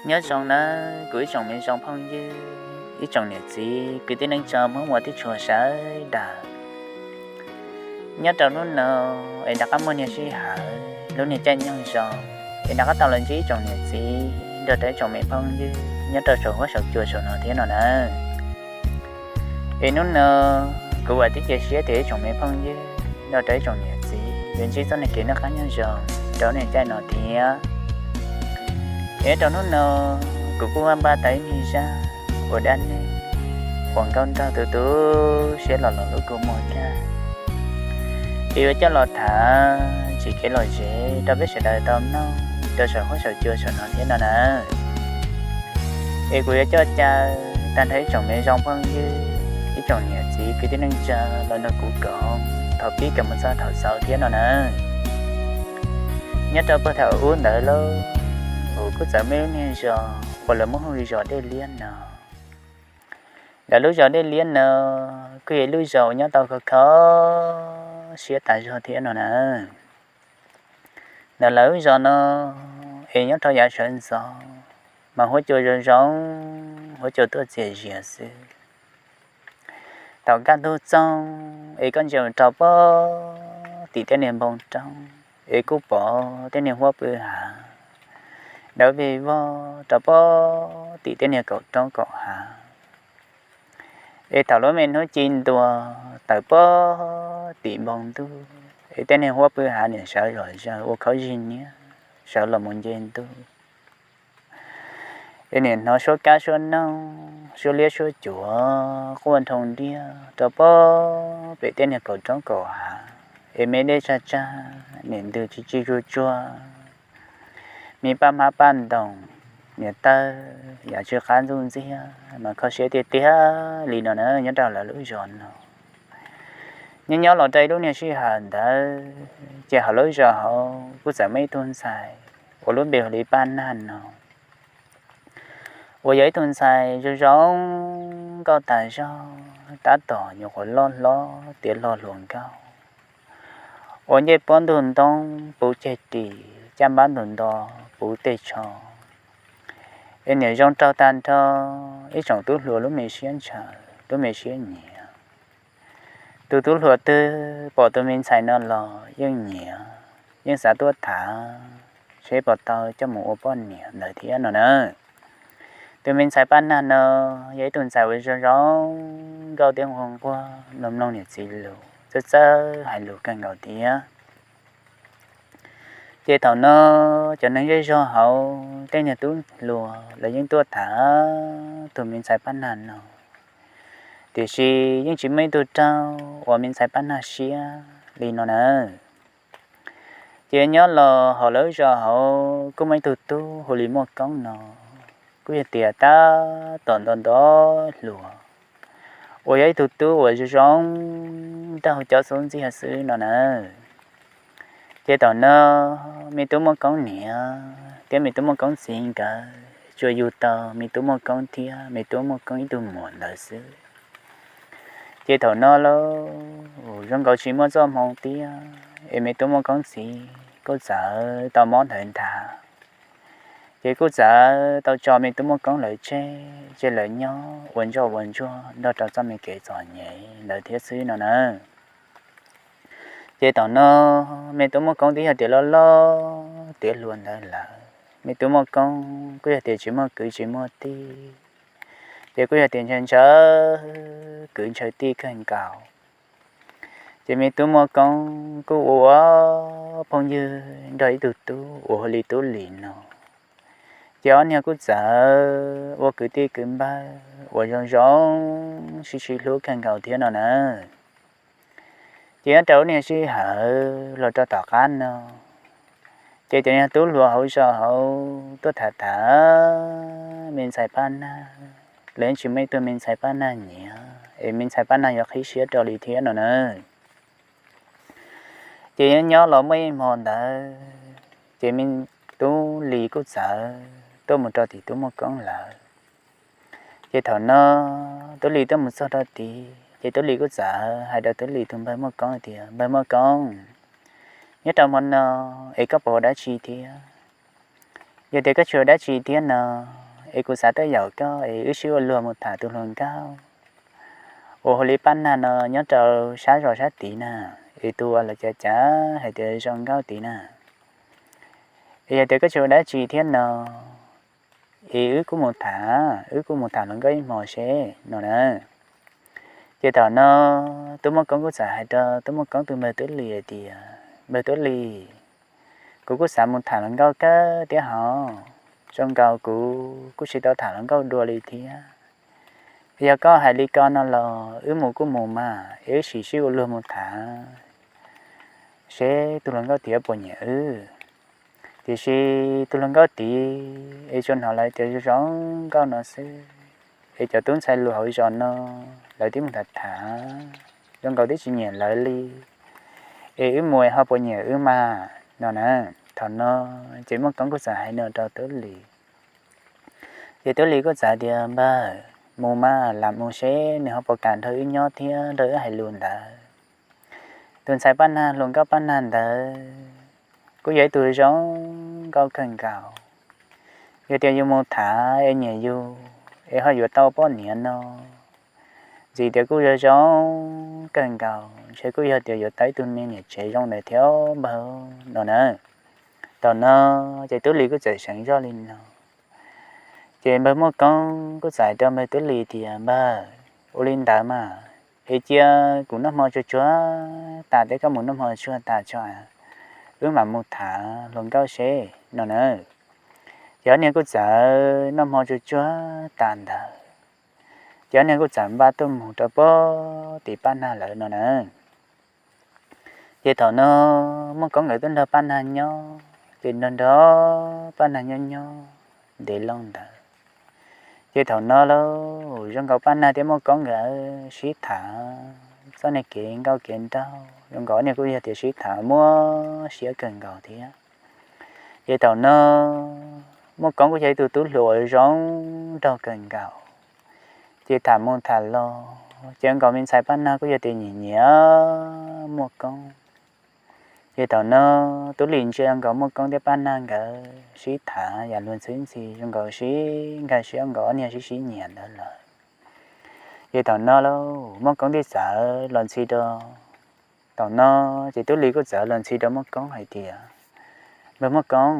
Nyob zoo nawb kuv ib tsoom me zoo phooj ywg, ib tsoom niam txiv kwv tij neej tsa Hmoob ua tib tshua sawv daws. Nyob rau hnub no es rov qab muaj niag sij hawm lub niag caij nyoog zoo es rov qab tau los ntsib ib tsoom niam txiv nrog rau ib tsoom me phooj ywg nyob rau saum huab saum cua saum no thiab no nawb. Es hnub no kuv vam thiab cia siab tias ib tsoom me phooj ywg nrog rau ib tsoom niam txiv yuav ntsib txoj niag kev noj qab nyob zoo rau niag caij no thiab. Es rau hnub no kuv kuj npaj tau ib niag zaj uas dab neeg uas nkauj nraug tu tu siab los los lub kua muag kag, es yuav coj los tham tsis kev lom zem rau peb sawv daws tau mloog rau saum huab saum cua saum no thiab no nawb. Es kuv yuav coj caw tag nrho ib tsoom me zoo phooj ywg, ib tsoom niam txiv kwv tij neej tsa los nrog kuv koom thaum pib kom mus txog thaum xaus thiab no nawb. Nyob rau puag thaum ub ntawd lauj, kuv kuj txawm muaj ib lub niag zos uas lawv muab hu zos Dej Liab no. Lawv lub zos Dej Liab no kuj yog ib lub zos uas nyob tau khov kho siab tas zog thiab no nawb. Ntawm lawv lub zos no es nyob rau yav sawv ntxov mas huab cua zoo zoo, huab cua tuaj txias zias xwb. Thaum kaj ntug txoog es koj ntsia rau pem tim tej niag npoo roob es kuj pom tej niag huab pw hav dawb vog vog rau pem tim tej niag kaum roob kaum hav. Es thaum lub me hnub ci ntua tawm pem tim npoo ntuj es tej niag huab pw hav nim sawv zom zaws ua khaub zig niab sawv los mus nce ntuj. Es nim hnov suab kab suab noog, suab liab suab cuav quaj nroo ntiag rau pem tej niag kaum roob kaum hav, es me dej tsag tsag, nim ntws tsis tsis tsuag tsuag, me paj hmab paj ntoos, niam tawg yam tsw qab ntxuj ntxiag mas kho siab tiag tiag li no na nyob rau lawv lub zos no. Nyob nyob los rau ib lub niag sij hawm ntawd ces hauv lub zos hauv kuj txawm muaj ib tug ntxhais uas lub npe hu li Paj Nag no, uas yog ib tug ntxhais zoo zoo nkauj tas zog, tab tom nyuam qhuav loj hlob tiav hlo hluas nkauj, uas ncej pob ntug ntoo puv ceg ris, caj npab ntug nto puv tej tsho. Es nim zoo raug tag nrho ib tsoom tub hluas lub me siab ntshaw, lub me siab nyiam. Tus tub hluas twg pom tus me ntxhais no los yeej nyiam, yeej xav tuaj tham seb puas tau coj mus ua poj niam ntawd thiab no na. Tus me ntxhais Paj Nag no yog ib tug ntxhais uas zoo zoo nkauj thiab nquag nquag, mloog mloog niam txiv lus, txawj txawj hais lus kawg nkaus thiab. Ces thaum no cov neeg zej zog hauv tej niag tub hluas los yeej tuaj tham tus me ntxhais Paj Nag no, tiam sis yeej tsis muaj ib tug raug uas me ntxhais Paj Nag siab li no na. Ces nyob los hauv lawv zos hauv kuj muaj ib tug tub hu li Muaj Koob no, kuj yog tias tab tom nto nto hluas, uas yog ib tug tub uas zoo zoo nraug cov xub ntxiag xwb no na. Ces thaum no me tub Muaj Koob niam thiab me tub Muaj Koob txiv nkawd tsuas yug tau me tub Muaj Koob thiab me tub Muaj Koob ib tug muam ntawd xwb. Ces thaum no lauj, zoo nkaus tsis muaj txoj hmoo tiag, es me tub Muaj Koob txiv kuj txawm tau mob ntawd ntag. Ces kuj txawm tau tso me tub Muaj Koob lawv tseg, ces lawv nyob ua ntsoj ua ntsuag nrog rau txoj me kev txom nyem ntawd thiab xwb no na. Ces thaum no me tub Muaj Koob twb yog tias loj loj tiav hluas ntawd lawm, me tub Muaj Koob kuj yog tias tsis muaj kwv tsis muaj tij, ces kuj yog tias ntshaw ntshaw kwv ntshaw tij kawg nkaus. Ces me tub Muaj Koob kuj ua ua phooj ywg nrog ib tug tub uas hu li Tub Lis no. Ces ob niag kuj txawm ua kwv tij kwv npawg uas zoo zoo sib sib hlub kawg nkaus thiab no na. Ces nyob rau lub niag sij hawm los rau tom qab no, ces cov niag tub hluas hauv zos hauv tuaj tham tham me ntxhais Paj Nag, lawv yeej tsis muaj ib tug me ntxhais Paj Nag nyiam, es me ntxhais Paj Nag yuav qhib siab rau li thiab no na. Ces nyob nyob los muaj ib hmo ntawd, ces me Tub Lis kuj txawm tuaj mus rau tim Tub Muaj Koob lawm. Ces thaum no Tub Lis tuaj mus txog rau tid, ces Tub Lis kuj txawm hais rau Tub Lis tus npawg Muaj Koob tias, Npawg Muaj Koob, nyob rau hmo no es koj puas ua dab tsi thiab? Yog tias koj tsis ua dab tsi thiab no, es kuv xav tuaj yaum koj es wb sib ua luag mus tham tus hluas nkauj uas hu li Paj Nag no nyob rau sab zos sab tid na, es tus uas lawv cav cav hais tias zoo nkauj tid na. Es yog tias koj tsis ua dab tsi thiab no, es wb kuj mus tham, wb kuj mus tham hluas nkauj ib hmos seb no na. Ces thaum no tub Muaj Koob kuj txawm hais rau tub Muaj Koob tus npawg Tub Lis hais tias, Npawg Tub Lis, kuv kuj xav mus tham hluas nkauj kawg thiab hos, zoo nkaus kuv kuj tsis tau tham hluas nkauj dua li thiab. Yog koj hais li ko no los wb mus kuj mus mas, es wb sim sib ua luag mus tham seb tus hluas nkauj tid puas nyiam wb. Tiam sis tus hluas nkauj tid es tsuas hnov lawv tias zoo nkauj no xwb, es cov tub ntxhais hluas hauv zos no lawv twb mus tham tham, zoo nkaus twb tsis nyiam lawv li, es wb mus ho puas nyiam wb mas no na. Thaum no ces Muaj Koob kuj txawm hais no rau Tub Lis. Ces Tub Lis kuj txawm tias, Npawg, mus mas, lam mus seb nws ho puas kam nrog wb nyob thiab nrog wb hais lus ntawd. Tus ntxhais Paj Nag, hluas nkauj Paj Nag ntawd kuj yog ib tug zoo nkauj kawg nkaus. Yog tias yus mus tham es nyiam yus es ho yuav tau poj niam no, ntxim tias kuj yog zoo kawg nkaus, ntshe kuj yog tias yuav tau ib tug me niam tsev zoo ntawd thiab npawg no na. Thaum no ces Tub Lis kuj txawm seev zoj li no. Ces npawg Muaj Koob kuj txawm hais rau npawg Tub Lis tias, Npawg, ua li ntawd mas, es cia kuv noj hmo tsuag tsuag tas thiab koj mus noj hmo tsuag tas tso, wb mam mus tham hluas nkauj seb no na. Ces ob niag kuj txawm noj hmo tsuag tsuag tas ntawd, ces ob niag kuj txawm npaj tuaj mus rau pem tim Paj Nag lawm no na. Ces thaum no Muaj Koob nkawd twb nrog Paj Nag nyob, ces nrog nrog Paj Nag nyob nyob ntev loo ntawd. Ces thaum no lauj, zoo nkaus Paj Nag thiab Muaj Koob nkawd sib tham txoj niag kev nkauj kev nraug, zoo nkaus ob niag kuj yog tias sib tham muab siab kawg nkaus thiab. Ces thaum no Muaj Koob kuj yog ib tug tub hluas uas zoo nraug kawg nkaus, ces tham mus tham los ces nkaus me ntxhais Paj Nag kuj yog tias nyiam nyiam Muaj Koob. Ces thaum no Tub Lis ntsia nkaus Muaj Koob thiab Paj Nag nkawd sib tham yam luag ntxhi ntxhi, zoo nkaus sib nkag siab nkaus ob niag sib sib nyiam ntawd lawm. Ces thaum no lauj, Muaj Koob thiaj txawm los ntxhi rau, thaum no ces Tub Lis kuj txawm los ntxhi rau Muaj Koob hais tias, Npawg Muaj Koob,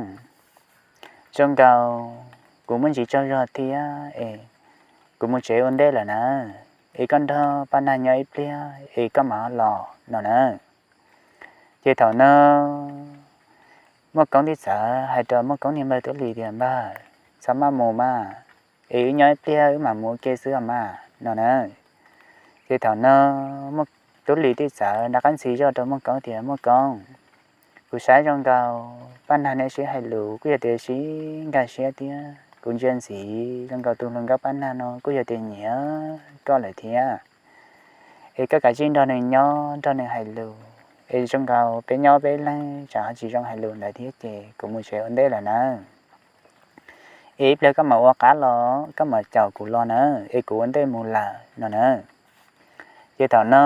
zoo nkaus kuv muaj ntsis tsaug zog thiab es kuv mus tsev ua ntej lawm na, es koj nrog Paj Nag nyob ib pliag es koj mam los no na. Ces thaum no Muaj Koob thiaj txawm hais rau Muaj Koob niag npawg Tub Lis tias, Npawg, txhob maj mus mas, es wb nyob ib pliag wb mam mus ua ke xwb os mas no na. Ces thaum no Tub Lis thiaj txawm rov qab ntxhi zoj rau Muaj Koob tias, Muaj Koob, kuv saib zoo nkaus Paj Nag neb sib hais lus kuj yog tias sib nkag siab thiab, kuv ntsia ntxiv zoo nkaus tus hluas nkauj Paj Nag no kuj yog tias nyiam koj lawm thiab. Es koj kav tsij nrog nws nyob nrog nws hais lus, es zoo nkaus peb nyob peb leeg tsam ho tsis zoo hais lus ntawd thiab ces kuv mus tsev ua ntej lawm nawb. Es ib pliag koj mam ua qab los koj mam caum kuv los na, es kuv ua ntej mus lawm no na. Ces thaum no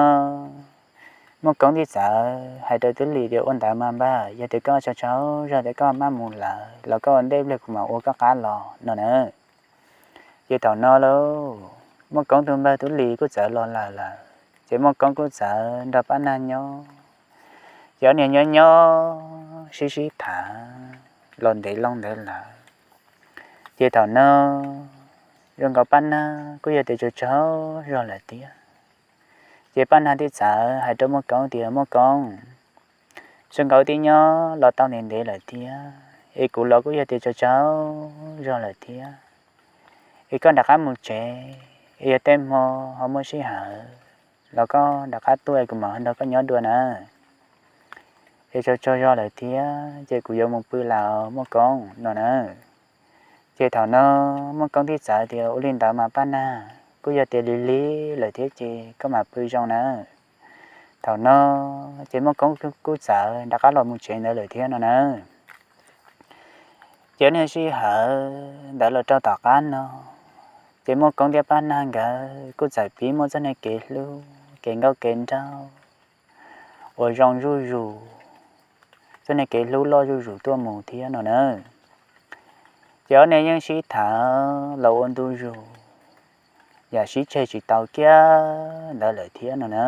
Muaj Koob thiaj txawm hais rau Tub Lis tias, Ua ntawd mas npawg, yog tias koj tsaug tsaug zog tias koj maj mus lawm los koj ua ntej pliag kuv mam ua koj qab los no na. Ces thaum no lauj, Muaj Koob tus npawg Tub Lis kuj txawm los lawm lawm, ces Muaj Koob kuj txawm nrog Paj Nag nyob. Ces ob niag nyob nyob sib sib tham los ntev loo ntawd lawm. Ces thaum no zoo nkaus Paj Nag kuj yog tias tsaug tsaug zog lawm thiab. Ces Paj Nag thiaj txawm hais rau Muaj Koob tias, Muaj Koob, zoo nkaus wb twb nyob los tau ntev ntev lawm thiab, es kuv los kuj yog tias tsaug tsaug zog lawm thiab. Es koj rov qab mus tsev, es yog tej hmo ho muaj sij hawm los koj rov qab tuaj es kuv mam nrog koj nyob dua na. Es tsaug tsaug zog lawm thiab ces kuv yuav mus pw lawm Muaj Koob no na. Ces thaum no Muaj Koob thiaj txawm tias, Ua li ntawd mas Paj Nag, kuj yog tias lig lig lawm thiab ces koj mam pw zoo na. Thaum no ces Muaj Koob kuj txawm rov qab los mus tsev ntawd lawm thiab no na. Ces niag sij hawm ntawd los rau tom qab no, ces Muaj Koob thiab Paj Nag nkawd kuj txawm pib muaj txoj niag kev hlub kev nkauj kev nraug uas zoo zuj zus, txoj niag kev hlub loj zuj zus tuaj mus thiab no na. Ces ob niag yeej sib tham los ua ntu zus, yam sib tseg tsis tau kiag ntawd lawm thiab no na.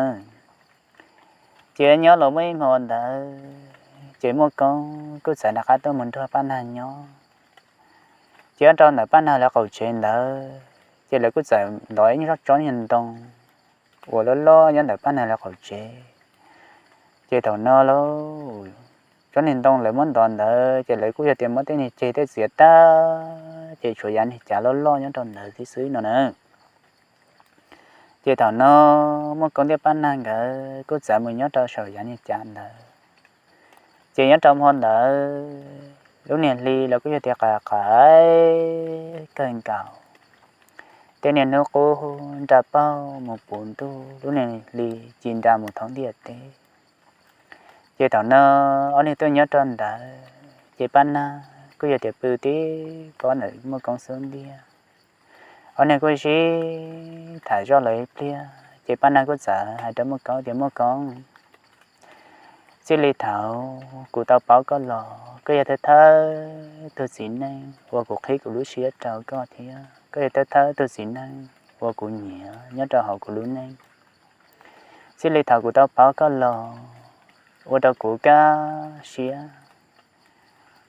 Ces nyob los muaj ib hmo ntawd ces Muaj Koob kuj txawm nqa qab tuaj mus nrog Paj Nag nyob. Ces nyob rau ntawm Paj Nag lawv qaum tsev ntawd ces lawv kuj txawm ntov ib tsob niag ntoo uas loj loj nyob ntawm Paj Nag lawv qaum tsev. Ces thaum no lauj, tsob niag ntoo lawv muab ntov ntawd ces lawv kuj yog tias muab tej niag ceg tej txiav tag, ces tshuav yav niag cav loj loj nyob rau ntawd tib xwb no na. Ces thaum no Muaj Koob thiab Paj Nag nkawd kuj txawm mus nyob rau saum yav niag cav ntawd. Ces nyob rau hmo ntawd lub niag hli los kuj yog tias qas qas kawg nkaus. Tej niag hnub qub nra paug mus puv ntuj, lub niag hli ci nra mus thoob ntiaj teb. Ces thaum no ob niag tuaj nyob rau ntawd ces Paj Nag kuj yog tias pw tib pob ntawm Muaj Koob xub ntiag. Ob niag kuj sib tham zoj lawm ib pliag ces Paj Nag kuj txawm hais rau Muaj Koob tias, Muaj Koob, txij li thaum kuv tau paub koj los koj yog thawj thawj tug txiv neej uas kuv qhib kuv lub siab rau koj thiab koj yog thawj thawj tug txiv neej uas kuv nyiam nyob rau hauv kuv lub neej. Txij li thaum kuv tau paub koj los ua rau kuv kaj siab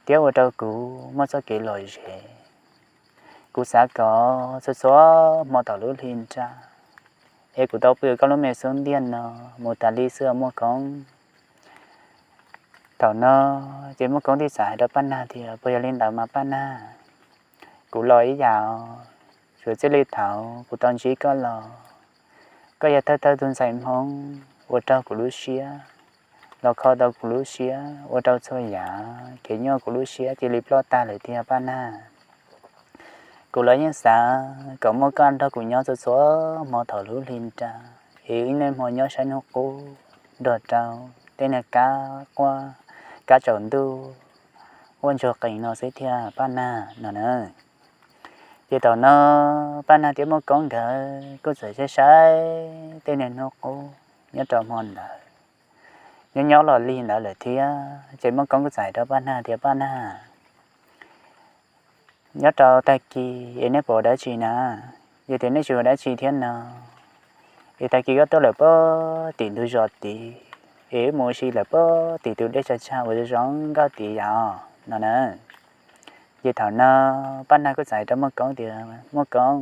thiab ua rau kuv muaj txoj kev lom zem. Kuv xav kom txhua txhua hmo thaum lub hli nra es kuv tau pw koj lub me xub ntiag no mus tas li xwb os Muaj Koob. Thaum no ces Muaj Koob thiaj txawm hais rau Paj Nag tias, puas yog li ntawd mas Paj Nag? Kuv los ib yam, suav txij li thaum kuv tau ntsib koj los koj yog thawj thawj tug ntxhais Hmoob ua rau kuv lub siab los kho tau kuv lub siab, ua rau txhua yam kev nyuaj kuv lub siab cia li ploj tag lawm tiag Paj Nag. Kuv los yeej xav kom muaj koj nrog kuv nyob txhua txhua hmo thaum lub hli nra, es wb niaj hmo nyob saib hnub qub nrog rau tej niag kab quaj, kab tsaus ntuj quaj ntsuag qees no xwb thiab Paj Nag no na. Ces thaum no Paj Nag thiab Muaj Koob nkawd kuj txawm saib saib tej niag hnub qub nyob rau hmo ntawd, nyob nyob los lig ntawd lawm thiab ces Muaj Koob kuj txawm hais rau Paj Nag tias, Paj Nag, nyob rau tag kis es neb puas ua dab tsi na? Yog tias neb tsis ua dab tsi thiab no es tag kis koj tuaj lawm puag tim ntug zos tid es wb mus ua si lawm puag tim tus dej tsag tsag uas zoo nkauj tid yom no na. Ces thaum no Paj Nag kuj txawm hais rau Muaj Koob tias, Muaj Koob,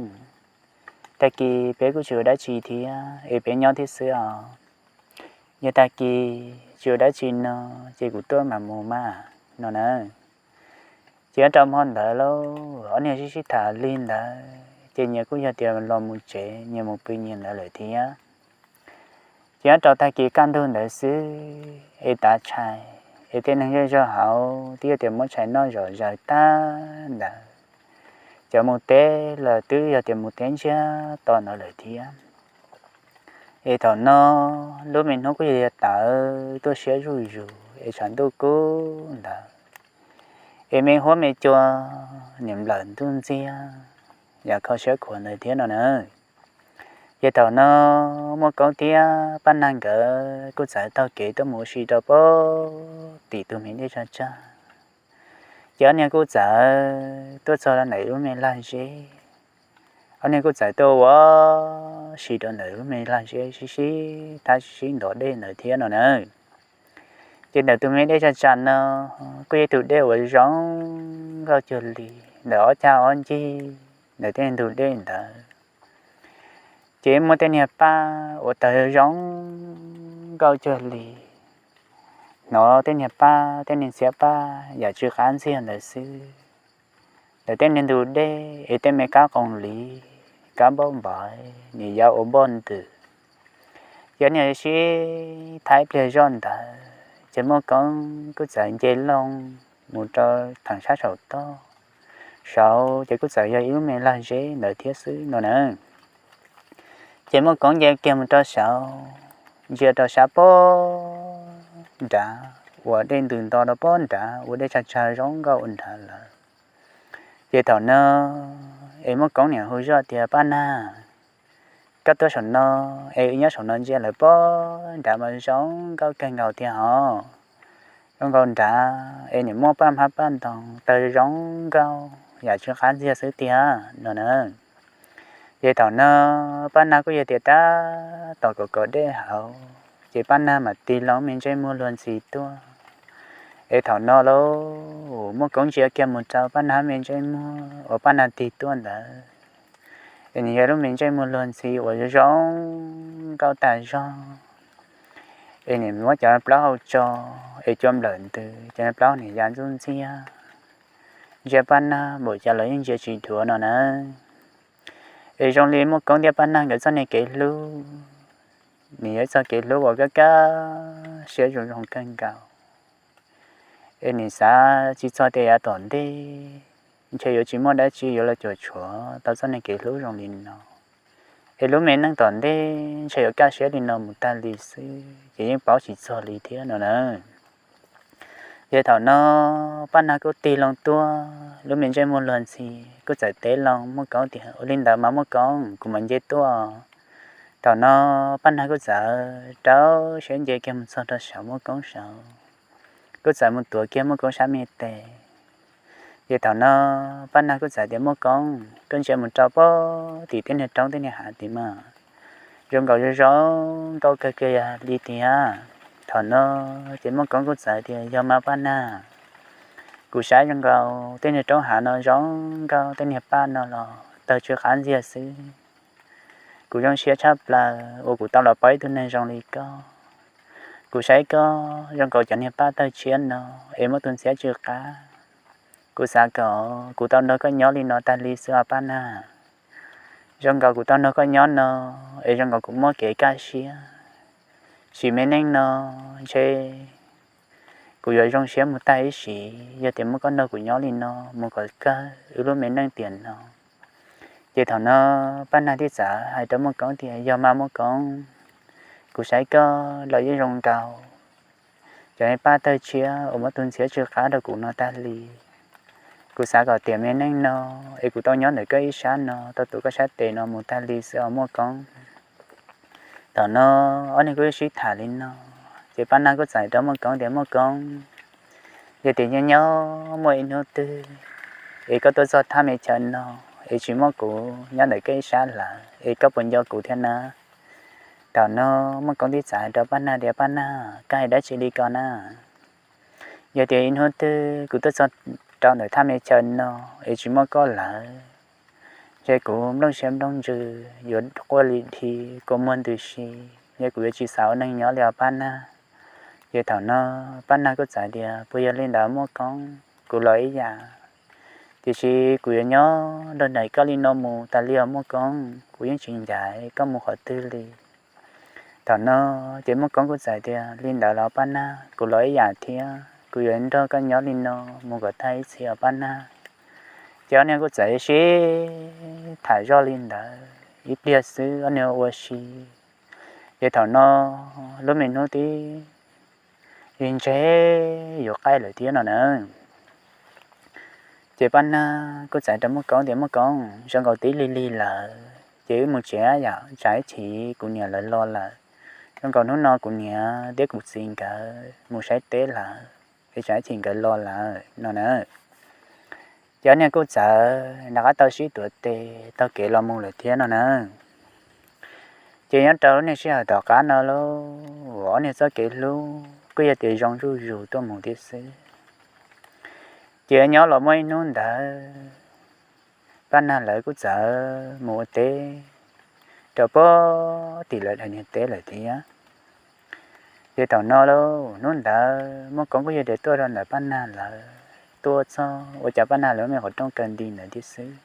tag kis peb kuj tsis ua dab tsi thiab es peb nyob thiab xwb os. Yog tag kis tsis ua dab tsi no ces kuv tuaj mam mus mas no na. Ces nyob rau hmo ntawd lauj, ob niag sib sib tham lig ntawd ces nyias kuj yog tias los mus tsev nyias mus pw nyias ntawd lawm thiab. Ces nyob rau tag kis kaj ntug ntawd xwb es tav tshais es tej neeg zej zog hauv twb yog tias muab tshais noj zom zaws tag ntawd, cov mus teb los twb yog tias mus teb ntsiag to ntawd lawm thiab. Es thaum no lub me hnub kuj yog tawv tuaj siab zuj zus es tshav ntuj kub ntawd, es me huab me cua nim nplawm ntuj ntxiag yam kho siab khuav ntawd thiab no na. Ces thaum no Muaj Koob thiab Paj Nag nkawd kuj txawm taug kev tuaj mus ua si rau puag tim tus me dej tsag tsag. Ces ob niag kuj txawm tuaj txog ntawm lub me lag zeb, ob niag kuj txawm tuaj ua si rau ntawm lub me lag zeb sib sib thab sib sib ntov dej ntawd thiab no na. Ces ntawm tus me dej tsag tsag no kuj yog ib tug dej uas zoo nkauj cuag li, ntawm ob cag ob ncig ntawm tej ntug dej ntawd ces muaj tej niag paj uas tawg zoo nkauj cuag li, hnov tej niag paj tej niag txiab paj yam tsw qab ntxiag ntawd xwb. Ntawm tej niag ntug dej es tej me kab qoo liv, kab npauj npaiv, niam yau ua npoj ntws. Ces ob niag sib thab ib pliag zoj ntawd ces Muaj Koob kuj txawm nce loo mus rau theem sab saum toj, saud ces kuj txawm yog ib lub me lag zeb ntawd thiab xwb no na. Ces Muaj Koob nce kiag mus rau saud, ntsia rau sab puag nrad uas dej ntws nto rau puag nrad uas dej tsag tsag zoo nkauj ua nrad lawm. Ces thaum no es Muaj Koob niam hu zoj tias, Paj Nag, koj tuaj saum no es wb nyob saum no ntsia lawm puag nrad mas zoo nkauj kawg nkaus tiag hos. Zoo nkaus nrad es nim muaj paj hmab paj ntoo tawg zoo nkauj yam tsw qab ntxiag xwb tiag no na. Ces thaum no Paj Nag kuj yog tias tab tom kaum kaum dej hauv, ces Paj Nag mam tig loo me ntsej muag luag ntxhi tuaj. Es thaum no lauj, Muaj Koob ntsia kiag mus rau Paj Nag me ntsej muag uas Paj Nag tig tuaj ntawd, es nws yog lub me ntsej muag luag ntxhi uas zoo nkauj tag zog, es nws muab cov plaub hau tso, es cua nplawm ntws, cov plaub nim ya ntxuj ntxiag, ntsia Paj Nag npaum cas los yeej ntsia tsis dhuav no na. Es zoo li Muaj Koob thiab Paj Nag nkawd txoj niag kev hlub, nws yog ib txoj kev hlub uas kaj kaj siab zoo zoo kawg nkaus. Es nws xav tsis txog tias yav tom ntej ntshe yuav tsis muaj dab tsi yuav los cuam tshuam tau txoj niag kev hlub zoo li no. Es lub me neej tom ntej ntshe yuav kaj siab li no mus tag li xwb, ces yeej paub tsis txog li thiab no na. Ces thaum no Paj Nag kuj tig loo tuaj, lub me ntsej muag luag ntxhi, kuj txawm teb loo Muaj Koob tias, Ua li ntawd mas Muaj Koob, kuv mam nce tuaj. Thaum no Paj Nag kuj txawm rau siab nce kiag mus txog rau saum Muaj Koob saud, kuj txawm mus tuav kiag Muaj Koob sab me tes. Ces thaum no Paj Nag kuj txawm tias, Muaj Koob, koj ntsia mus rau pem tim tej niag roob tej niag hav tid mas zoo nkaus zoo zoo nkauj kawg kiag li tiag. Thaum no ces Muaj Koob kuj txawm tias, Yog mas Paj Nag, kuv saib zoo nkaus tej niag roob hav no zoo nkauj, tej niag paj no los tawg tsw qab ntxiag xwb. Kuv zoo siab tshaj plaws uas kuv tau los pom ib tug neeg zoo li koj. Kuv saib koj zoo nkaus cov niag paj tawg tshiab no es muaj tus ntxhiab tsw qab. Kuv xav kom kuv tau nrog koj nyob li no tag li xwb os Paj Nag. Zoo nkaus kuv tau nrog koj nyob no es zoo nkaus kuv muaj kev kaj siab. Sim me neej no ntshe kuv yuav zoo siab mus tag ib sim yog tias muaj koj nrog kuv nyob li no mus kom kawg wb lub me neej tiam no. Ces thaum no Paj Nag thiaj txawm hais rau Muaj Koob tias, Yog mas Muaj Koob, kuv saib koj los yeej zoo nkaus cov paj tawg tshiab uas muaj tus ntxhiab tsw qab rau kuv no tag li. Kuv xav kom tiam me neej no es kuv tau nyob ntawm koj ib sab no, tau tuav koj sab tes no mus tag li xwb os Muaj Koob. Thaum no ob niag kuj sib tham li no, ces Paj Nag kuj txawm hais rau Muaj Koob tias, Muaj Koob, yog tias nyob nyob muaj ib hnub twg es koj tuaj txog thaj me chaw no es tsis muaj kuv nyob ntawm koj ib sab lawm es koj puas nco kuv thiab na? Thaum no Muaj Koob thiaj txawm hais rau Paj Nag tias, Paj Nag, koj hais dab tsi li ko na? Yog tias ib hnub twg kuv tuaj txog rau ntawm thaj me chaw no es tsis muaj koj lawm, ces kuv nplooj siab nplooj ntsws yuav quaj li dhi, kua muag ntws si, ces kuv yuav tsis xav ua neeg nyob li os Paj Nag. Ces thaum no Paj Nag kuj txawm tias, Puas yog li ntawd Muaj Koob? Kuv los ib yam, tiam sis kuv yuav nyob nrog nraim koj li no mus tas li os Muaj Koob, kuv yeej tsis ncaim koj mus qhov twg li. Thaum no ces Muaj Koob kuj txawm tias, Li ntawd los Paj Nag, kuv los ib yam thiab, kuv yuav nrog koj nyob li no mus kom tag ib txhis os Paj Nag. Ces ob niag kuj txawm sib tham zoj li ntawd ib pliag xwb ob niag ua si. Ces thaum no lub me hnub twb ntse yuav qaij lawm thiab no na. Ces Paj Nag kuj txawm rau Muaj Koob tias, Muaj Koob, zoo nkaus twb lig lig lawm ces wb mus tsev yom, tsam ib chim kuv niam lawv los lawm. Zoo nkaus hnub no kuv niam thiab kuv txiv nkawd mus saib teb lawm, es tsam ib chim nkawd los lawm no na. Ces ob niag kuj txawm rov qab tau sib tuav tes taug kev los mus lawm thiab no na. Ces nyob rau lub niag sij hawm tom qab no lauj, ob niag txoj kev hlub kuj yog tias zoo zuj zus tuaj mus thiab xwb. Ces nyob los muaj ib hnub ntawd Paj Nag lawv kuj txawm mus ua teb rau pem tim lawv daim niag teb lawm thiab. Ces thaum no lauj, hnub ntawd Muaj Koob kuj yog tias tuaj rau ntawm Paj Nag lawv, tuaj txog ua cas Paj Nag lawv me qhov rooj kaw nti ntawd thiab xwb.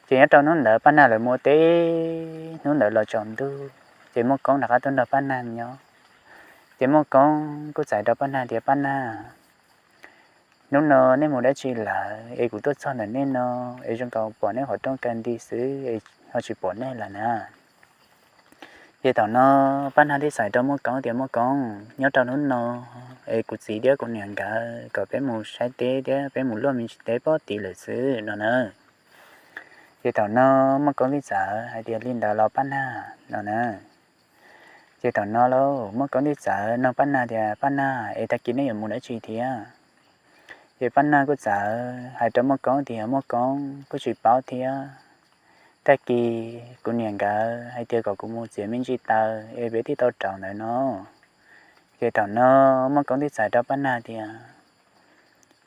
Ces nyob rau hnub ntawd Paj Nag lawv mus ua teb, hnub ntawd los tsaus ntuj, ces Muaj Koob rov qab tuaj nrog Paj Nag nyob. Ces Muaj Koob kuj txais rau Paj Nag tias, Paj Nag, hnub no nej mus dab tsi lawm es kuv tuaj txog ntawm nej no es zoo nkaus pom nej qhov rooj kaw nti xwb es ho tsis pom nej lawm na. Ces thaum no Paj Nag thiaj txais rau Muaj Koob tias, Muaj Koob, nyob rau hnub no es kuv txiv thiab kuv niam nkawd kom peb mus saib teb thiab peb mus luaj me ntsis teb pem tid lawm xwb no na. Ces thaum no Muaj Koob thiaj txawm hais tias, Li ntawd los Paj Nag no na. Ces thaum no lauj, Muaj Koob thiaj txawm nug Paj Nag tias, Paj Nag, es tag kis nej yuav mus dab tsi thiab? Ces Paj Nag kuj txawm hais rau Muaj Koob tias, Muaj Koob, koj tsis paub thiab, tag kis kuv niam nkawd hais tias kom kuv mus txiav me ntsis taws es peb thiaj tau rauv ntawd no. Ces thaum no Muaj Koob thiaj txawm hais rau Paj Nag tias,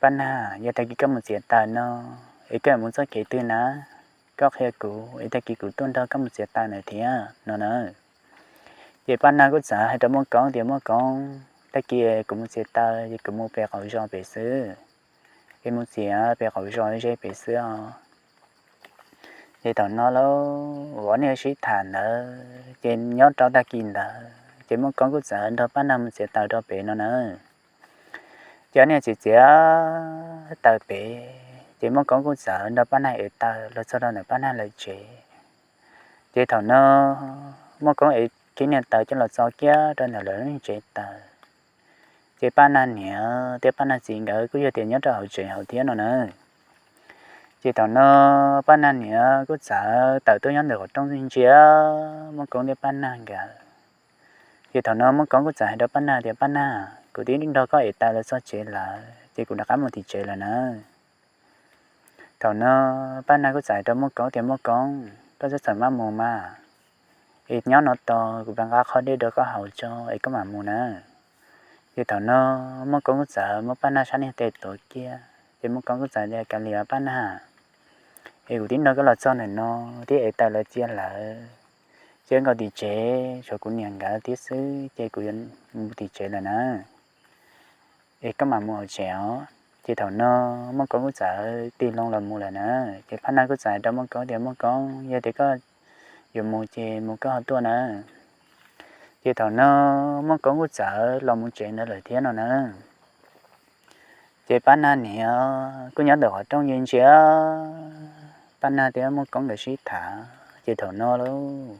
Paj Nag, yog tag kis koj mus txiav taws no es koj mus txoj kev twg na, koj qhia kuv es tag kis kuv tuaj nrog koj mus txiav taws ntawd thiab no na. Ces Paj Nag kuj txawm hais rau Muaj Koob tias, Muaj Koob, tag kis kuv mus txiav taws ces kuv mus pem qaum zos pem xwb, es mus txiav pem qaum zos ze pem xwb os. Ces thaum no lauj, ob niag sib tham ntawd ces nyob rau tag kis ntawd ces Muaj Koob kuj txawm nrog Paj Nag mus txiav taws rau pem no na. Ces ob niag txiav txiav taws pem, ces Muaj Koob kuj txawm nrog Paj Nag ev taws los txog rau ntawm Paj Nag lawv tsev. Ces thaum no Muaj Koob ev khib niag taws coj los txo kiag rau ntawm lawv lub tsev taws. Ces Paj Nag niam thiab Paj Nag txiv nkawd kuj yog tias nyob rau hauv tsev hauv thiab no na. Ces thaum no Paj Nag niam kuj txawm tawm tuaj nyob ntawm qhov rooj ntsia Muaj Koob thiab Paj Nag nkawd. Ces thaum no Muaj Koob kuj txawm hais rau Paj Nag tias, Paj Nag, kuv twb nrog koj ev taws los txog tsev lawm ces kuv rov qab mus tim tsev lawm na. Thaum no Paj Nag kuj txawm hais rau Muaj Koob tias, Muaj Koob, koj txhob txawm maj mus mas, es nyob no tos kuv pab nqa qhov dej rau koj haus tso es koj mam mus na. Ces thaum no Muaj Koob kuj txawm muab Paj Nag sab niag tes tuav kiag, ces Muaj Koob kuj txawm tias, Kav liam Paj Nag, es kuv twb nrog koj los txog ntawm no thiab ev taws los cia lawm, ces nkaus tim tsev tshuav kuv niam nkawd thiab xwb ces kuv yuav mus tim tsev lawm na, es koj mam mus hauv tsev os. Ces thaum no Muaj Koob kuj txawm tig loo los mus lawm na. Ces Paj Nag kuj txawm hais rau Muaj Koob tias, Muaj Koob, yog tias koj yuav mus ces mus koj ho tuaj na. Ces thaum no Muaj Koob kuj txawm los mus tsev ntawd lawm thiab no na. Ces Paj Nag niam kuj nyob ntawm qhov rooj ntsia ntsia Paj Nag thiab Muaj Koob nkawd sib tham. Ces thaum no lauj,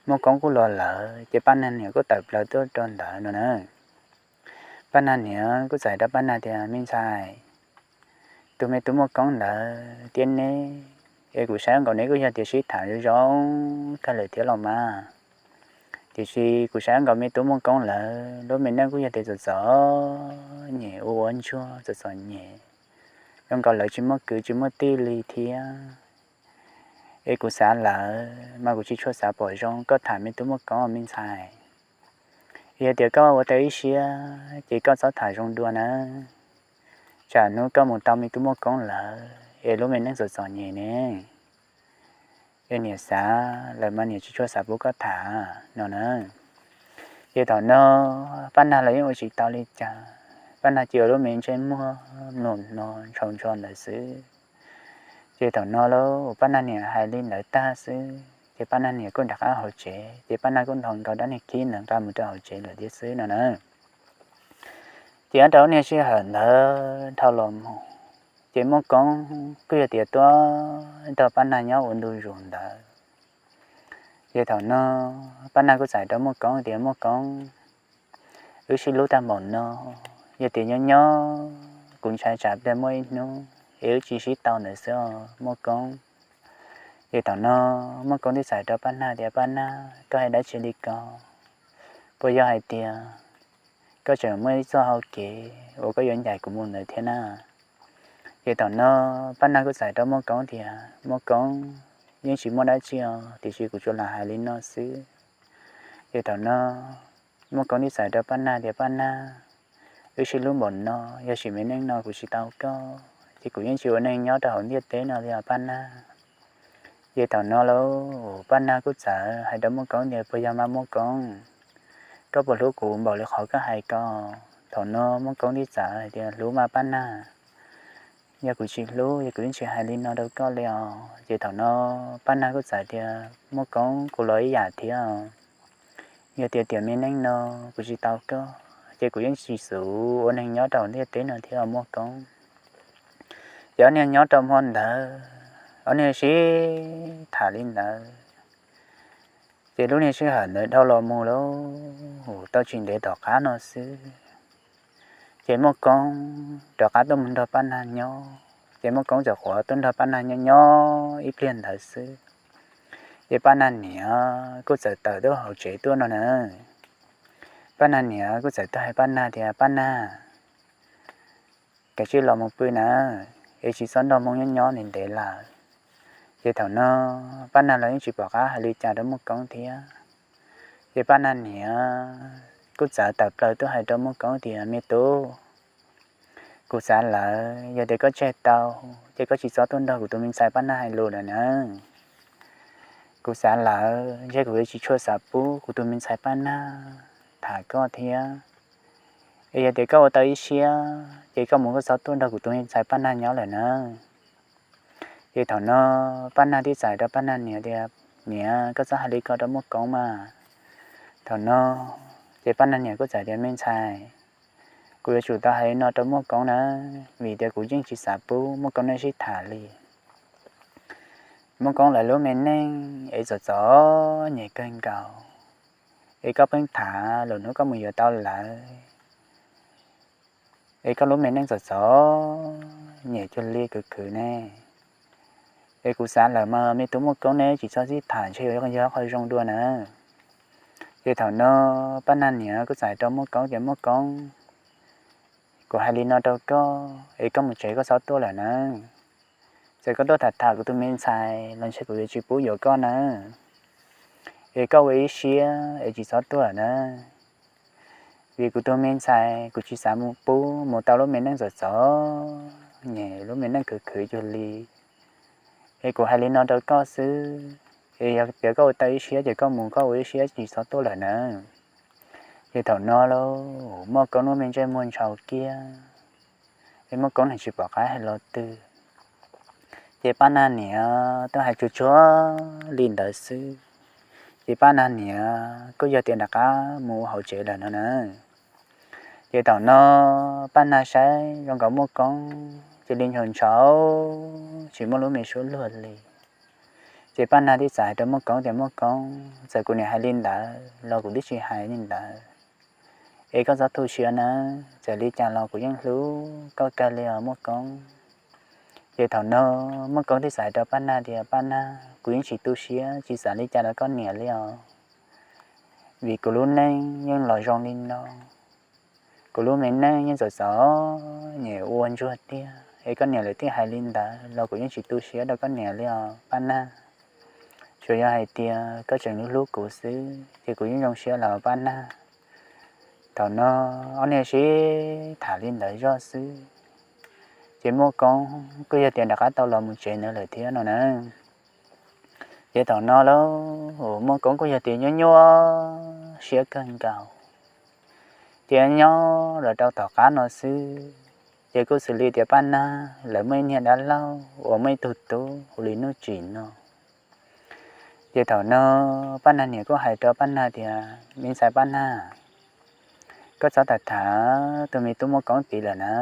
Muaj Koob kuj los lawm, ces Paj Nag niam kuj tawm plaws tuaj rau ntawd no na. Paj Nag niam kuj txawm hais rau Paj Nag tias, Me ntxhais, tus me tub Muaj Koob ntawd thiab neb, es kuv saib nkaus neb kuj yog tias sib tham zoo zoo kawg lawm thiab los mas. Tiam sis kuv saib nkaus me tub Muaj Koob lawv lub me neej kuj yog tias txom txom nyem, ua ua ntsuag txom txom nyem, zoo nkaus lawv tsis muaj kwv tsis muaj tij li thiab. Es kuv xav lawm mas kuv tsis tshua xav pom zoo koj tham me tub Muaj Koob me ntxhais. Yog tias koj ua tau ib siab ces koj txhob tham zoo dua na, tsam hnub koj mus tau me tub Muaj Koob lawm es lub me neej txom txom nyem ne, es niam xav lawm mas niam tsis tshua xav pub koj tham no na. Ces thaum no Paj Nag los yeej ua tsis tau li cas, Paj Nag cia ua lub me ntsej muag mlom no ntshau ntshau ntawd xwb. Ces thaum no lauj, Paj Nag niam hais li ntawd tag xwb ces Paj Nag niam kuj rov qab hauv tsev, ces Paj Nag kuj nthos nkaus dab niag khib ntawd nqa mus rau hauv tsev lawm thiab xwb no na. Ces nyob rau lub niag sij hawm ntawd dhau los mus, ces Muaj Koob kuj yog tias tuaj nrog Paj Nag nyob ua ntu zus ntawd. Ces thaum no Paj Nag kuj txawm hais rau Muaj Koob tias, Muaj Koob, wb sib hlub tag npaum no, yog tias nyob nyob kuv ntshai tsam pliag muaj ib hnub es wb tsis sib tau ntawd xwb os Muaj Koob. Ces thaum no Muaj Koob thiaj txawm hais rau Paj Nag tias, Paj Nag, koj hais dab tsi li ko? Puas yog hais tias koj tseem muaj ib txoj hau kev uas koj yuav ncaim kuv mus ntawd thiab na? Ces thaum no Paj Nag kuj txawm hais rau Muaj Koob tias, Muaj Koob, yeej tsis muaj dab tsi os, tiam sis kuv tsuas lam hais li no xwb. Ces thaum no Muaj Koob thiaj txawm hais rau Paj Nag tias, Paj Nag, wb sib hlub npaum no, yog sim me neej no kuv tsis tau koj ces kuv yeej tsis ua neej nyob rau hauv ntiaj teb no li os Paj Nag. Ces thaum no lauj, Paj Nag kuj txawm hais rau Muaj Koob tias, Puas yog mas Muaj Koob? Koj puas hlub kuv npaum li qhov koj hais ko? Thaum no Muaj Koob thiaj txawm hais tias, Hlub mas Paj Nag, yog kuv tsis hlub ces kuv yeej tsis hais li no rau koj li os. Ces thaum no Paj Nag kuj txawm tias, Muaj Koob, kuv los ib yam thiab os. Yog tias tiam me neej no kuv tsis tau koj ces kuv yeej tsis xav ua neeg nyob rau hauv ntiaj teb no thiab os Muaj Koob. Ces ob niag nyob rau hmo ntawd, ob niag sib tham li ntawd, ces lub niag sij hawm ntawd dhau los mus lauj, tau tsis ntev tom qab no xwb, ces Muaj Koob rov qab tuaj mus nrog Paj Nag nyob. Ces Muaj Koob txawm quav tuaj nrog Paj Nag nyob nyob ib pliag ntawd xwb, ces Paj Nag niam kuj txawm tawm tuaj hauv tsev tuaj no na. Paj Nag niam kuj txawm tuaj hais Paj Nag tias, Paj Nag, kav tsij los mus pw na, es tsis txhob nrog Hmoob nyob nyob ntev ntev lawm. Ces thaum no Paj Nag los yeej tsis pom qab hais li cas rau Muaj Koob thiab. Ces Paj Nag niam kuj txawm tawm plaws tuaj hais rau Muaj Koob tias, Me tub, kuv xav lawm, yog tias koj tseg tau, ces koj tsis txhob tuaj nrog kuv tus me ntxhais Paj Nag hais lus lawm nawb. Kuv xav lawm, ntshe kuv yuav tsis tshua xav pub kuv tus me ntxhais Paj Nag tham koj thiab. Es yog tias koj ua tau ib siab, ces koj mus koj txhob tuaj nrog kuv tus me ntxhais Paj Nag nyob lawm nawb. Ces thaum no Paj Nag thiaj txawm hais rau Paj Nag niam tias, Niam, koj txhob hais li ko rau Muaj Koob mas. Thaum no ces Paj Nag niam kuj txawm tias, Me ntxhais, kuv yuav tsum tau hais li no rau Muaj Koob na, vim tias kuv yeej tsis xav pub Muaj Koob nej sib tham li. Muaj Koob lawv lub me neej es txom txom nyem kawg nkaus, es koj pheej tham lwm hnub koj mus yuav tau lawv, es koj lub me neej txom txom nyem cuag li khwv khwv ne. Es kuv xav lawm mas me tub Muaj Koob neb tsis txhob sib tham, ntshe yuav yog qhov zoo dua na. Ces thaum no Paj Nag niam kuj txawm hais rau Muaj Koob tias, Muaj Koob, kuv hais li no rau koj, es koj mus tsev koj txhob tuaj lawm na. Txawm koj tuaj tham tham kuv tus me ntxhais los ntshe kuv yuav tsis pub yuav koj na. Es koj ua ib siab es tsis txhob tuaj lawm na, vim kuv tus me ntxhais kuv tsis xav mus pub mus tau lub me neej txom txom nyem, lub me neej khwv khwv cuag li. Es kuv hais li no rau koj xwb, es yog tias koj ua tau ib siab ces koj mus koj ua ib siab tsis txhob tuaj lawm na. Ces thaum no lauj, Muaj Koob lub me ntsej muag ntshaus kiag, es Muaj Koob nws tsis pom qab hais lo twg. Ces Paj Nag niam tuaj hais tsuag tsuag li ntawd xwb, ces Paj Nag niam kuj yog tias rov qab mus ua hauv tsev lawm no na. Ces thaum no Paj Nag saib zoo nkaus Muaj Koob cia li ntshaus ntshaus, tsis muaj lub me suab luag li. Ces Paj Nag thiaj txawm hais rau Muaj Koob tias, Muaj Koob, txawm kuv niam hais li ntawd los kuv twb tsis hais li ntawd. Es koj txhob tu siab nawb, txawm li cas los kuv yeej hlub koj kawg li os Muaj Koob. Ces thaum no Muaj Koob thiaj txawm hais rau Paj Nag tias, Paj Nag, kuv yeej tsis tu siab tsis xav li cas rau koj niam li os, vim kuv lub neej yeej los zoo li no. Kuv lub me neej yeej txom txom nyem ua ntsuag tiag, es koj niam lawv thiaj hais li ntawd los kuv yeej tsis tu siab rau koj niam li os Paj Nag. Tsuas yog hais tias koj tseem hlub hlub kuv xwb ces kuv yeej zoo siab lawm Paj Nag. Thaum no ob niag sib tham li ntawd zoj xwb, ces Muaj Koob kuj yog tias rov qab tau los mus tsev ntawd lawm thiab no na. Ces thaum no lauj, Muaj Koob kuj yog tias nyuaj nyuaj siab kawg nkaus. Ces nyob los rau tom qab no xwb, ces kuj xws li tias Paj Nag lawv muaj ib niag dab laug uas muaj ib tug tub hu li Nuj Tsim no. Ces thaum no Paj Nag niam kuj hais rau Paj Nag tias, Me ntxhais Paj Nag, koj txhob tham tham tus me tub Muaj Koob tid lawm na.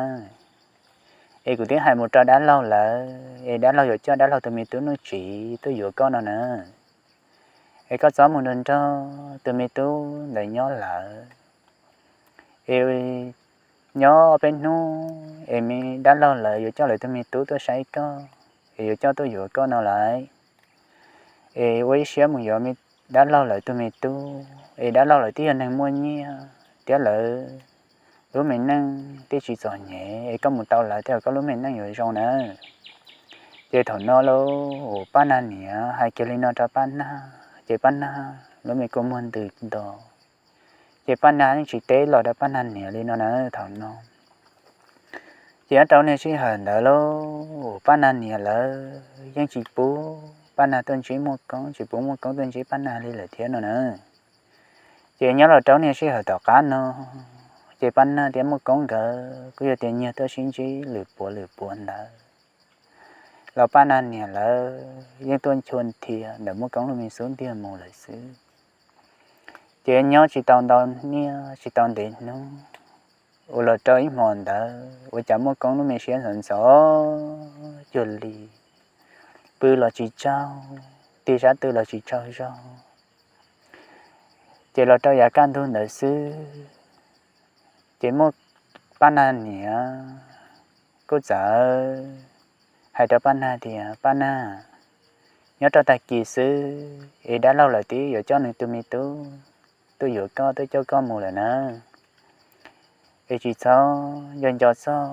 Es kuv twb hais mus rau dab laug lawm, es dab laug yuav coj dab laug tus me tub Nuj Tsim tuaj yuav koj no na. Es koj txhob mus nrog nrog tus me tub ntawd nyob lawm. Es nyob ob peb hnub es me dab laug lawv yuav coj lawv tus me tub tuaj saib koj, es yuav coj tuaj yuav koj no lawm. Es ua ib siab mus yuav me dab laug lawv tus me tub, es dab laug lawv twb yog neeg muaj nyiaj thiab lawv lub me neej twb tsis txom nyem, es koj mus tau lawv thiab koj lub me neej yuav zoo nawb. Ces thaum no lauj, Paj Nag niam hais kiag li no rau Paj Nag ces Paj Nag lub me kua muag ntws nto. Ces Paj Nag yeej tsis teb los rau Paj Nag niam li no na thaum no. Ces nyob rau niag sij hawm ntawd lauj, Paj Nag niam lawv yeej tsis pub Paj Nag tuaj ntsib Muaj Koob, tsis pub Muaj Koob tuaj ntsib Paj Nag li lawm thiab no na. Ces nyob los rau niag sij hawm tom qab no, ces Paj Nag thiab Muaj Koob nkawd kuj yog tias nyiag tuaj sib ntsib lwm puav lwm puav ntawd los Paj Nag niam lawv yeej tuaj chua nthi ntawm Muaj Koob lub me xub ntiag mus lawm xwb. Ces nyob tsis tau ntau niaj tsis tau ntev hnub, ua los rau ib hmo ntawd ua cas Muaj Koob lub me siab ntxhov ntxhov cuag li, pw los tsis tsaug, tig sab twg los tsis tsaug zog. Ces los rau yav kaj ntug ntawd xwb, ces Muaj, Paj Nag niam kuj txawm hais rau Paj Nag tias, Paj Nag, nyob rau tag kis xwb es dab laug lawv twb yuav coj nws tus me tub tuaj yuav koj, tuaj coj koj mus lawm na. Es tsis txhob nco nco txog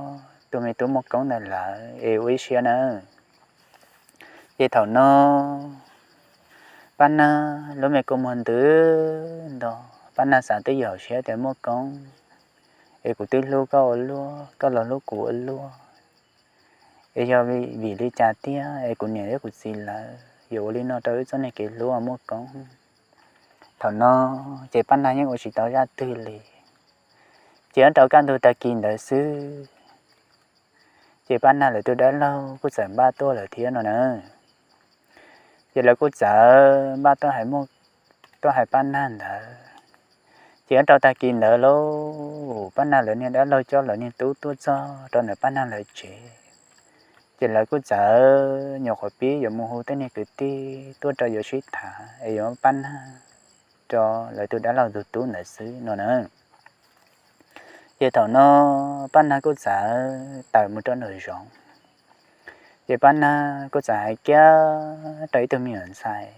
tus me tub Muaj Koob ntawd lawm es ua ib siab na. Ces thaum no Paj Nag lub me kua muag ntws nto, Paj Nag xav twb ywm siab tias Muaj Koob, es kuv twb hlub koj ua luaj, koj los hlub kuv ua luaj, es yog vim li cas tiag es kuv niam thiab kuv txiv lawv yuav ua li no rau wb txoj niag kev hlub Muaj Koob. Thaum no ces Paj Nag yeej ua tsis tau zaj twg li. Ces nyob rau kaj ntug tag kis ntawd xwb, ces Paj Nag lawv tus dab laug kuj txawm npaj tuaj lawm thiab no na. Ces lawv kuj txawm npaj tuaj hais Paj Nag ntawd. Ces nyob rau tag kis ntawd lauj, Paj Nag lawv niag dab laug coj lawv niag tub tuaj txog rau ntawm Paj Nag lawv tsev. Ces lawv kuj txawm nyuam qhuav pib yuav mus hu tej niag kwv tij tuaj rau yuav sib tham es yuav Paj Nag rau lawv tus dab laug tus tub ntawd xwb no na. Ces thaum no Paj Nag kuj txawm tawm mus rau nraum zoov. Ces Paj Nag kuj txawm hais kiag rau ib tug me nyuam ntxhais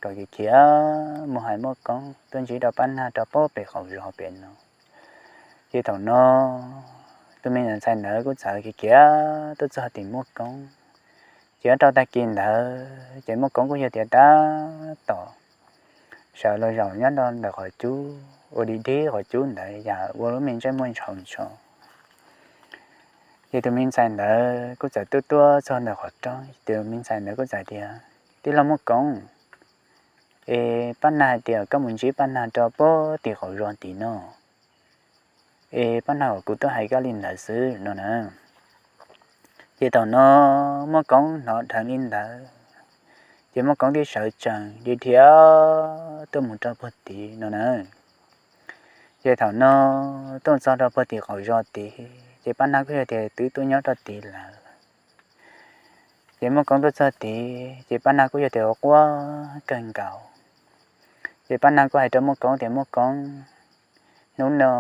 kom khiav khiav mus hais Muaj Koob tuaj ntsib rau Paj Nag rau pem qaum zos pem no. Ces thaum no tus me nyuam ntxhais ntawd kuj txawm khiav khiav tuaj txog tim Muaj Koob. Ces nyob rau tag kis ntawd ces Muaj Koob kuj yog tias tab tom sawv los zaum nyob rau ntawm qhov cub ua dig dig qhov cub ntawd yam ua lub me ntsej muag ntshau ntshau. Ces tus me ntxhais ntawd kuj txawm tuaj tuaj txog ntawm qhov rooj, tus me ntxhais ntawd kuj txawm tias, Tij laug Muaj Koob, es Paj Nag hais tias koj mus ntsib Paj Nag rau pem tim qaum zos tim no, es Paj Nag kom kuv tuaj hais koj li ntawd xwb no na. Ces thaum no Muaj Koob hnov dheev li ntawd, ces Muaj Koob thiaj sawv tsees dhia dhia tuaj mus rau puag tid no na. Ces thaum no tuaj txog rau puag tim qaum zos tid ces Paj Nag kuj yog tias twb tuaj nyob rau tid lawm. Ces Muaj Koob tuaj txog tid ces Paj Nag kuj yog tias ua quaj kawg nkaus. Ces Paj Nag kuj hais rau Muaj Koob tias, Muaj Koob, hnub no